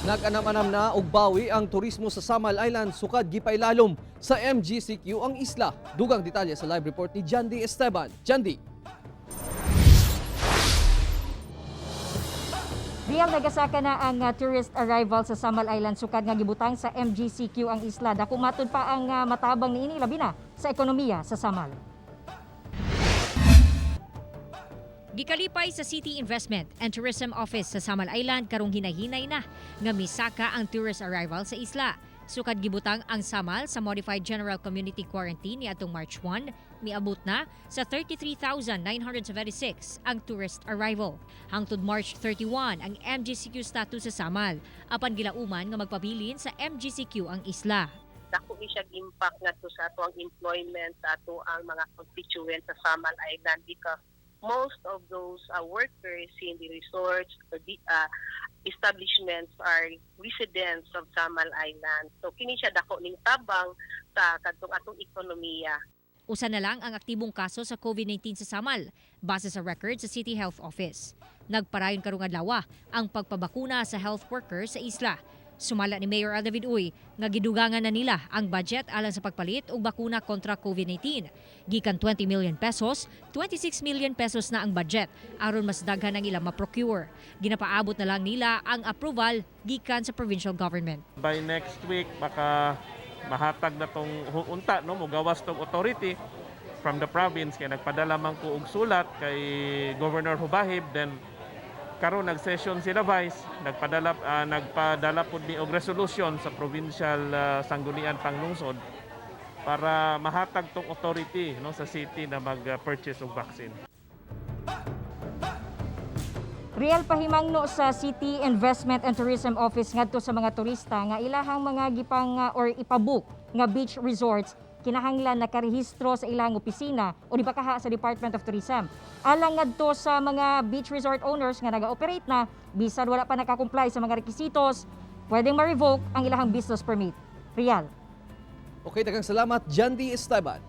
Nag-anam-anam na og bawi ang turismo sa Samal Island sukad gipailalom sa MGCQ ang isla. Dugang detalye sa live report ni Jandy Esteban. Jandy. Real, nagasaka na ang tourist arrival sa Samal Island sukad nga gibutang sa MGCQ ang isla. Dako matud pa ang matabang niini, labi na sa ekonomiya sa Samal. Gikalipay sa City Investment and Tourism Office sa Samal Island karong hinahinay na nga misaka ang tourist arrival sa isla. Sukad gibutang ang Samal sa Modified General Community Quarantine niadtong March 1, miabot na sa 33,976 ang tourist arrival. Hangtod March 31 ang MGCQ status sa Samal, apan gilauman nga magpabilin sa MGCQ ang isla. Dako ni siya impact ngadto sa ato ang employment, sa ato ang mga constituents sa Samal Island, because most of those workers in the resorts or the establishments are residents of Samal Island. So kini siya dako ning tabang sa kadtong atong ekonomiya. Usa na lang ang aktibong kaso sa COVID-19 sa Samal, base sa record sa City Health Office. Nagparayon karong adlaw ang pagpabakuna sa health workers sa isla. Sumala ni Mayor Al David Uy nga gidugangan na nila ang budget alang sa pagpalit og bakuna kontra COVID-19. Gikan 20 million pesos, 26 million pesos na ang budget aron mas daghan ang ilang ma-procure. Ginapaabot na lang nila ang approval gikan sa provincial government. By next week, baka mahatag na tong unta, no, mogawas tong authority from the province kay nagpadala man ko og sulat kay Governor Hubahib. Then karon nag-session sila vice, nagpadala pud mi og resolution sa provincial Sangguniang Panglungsod para mahatag tong authority, no, sa city na mag-purchase og vaccine. Real, pahimangno sa City Investment and Tourism Office ngadto sa mga turista nga ilahang mga gipang or ipabook nga beach resorts kinahanglan nakarehistro sa ilang opisina o di ba kaha sa Department of Tourism. Alang ngadto sa mga beach resort owners nga naga-operate na bisan wala pa nakakomply sa mga rekisitos, pwedeng ma-revoke ang ilahang business permit. Real. Okay, daghang salamat, Jandy Esteban.